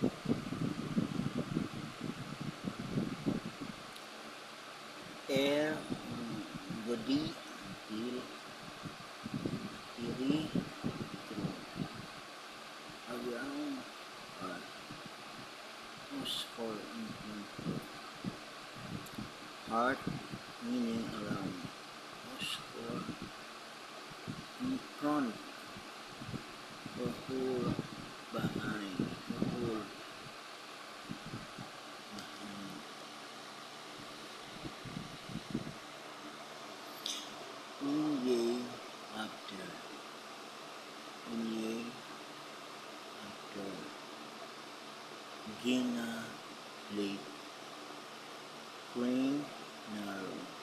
Ar go dtí until tiri through around or os for in front of. Thart meaning around. Os for in front or whole behind or whole behind. I ndiaidh after. I ndiaidh after. Gina late. Cruinn narrow.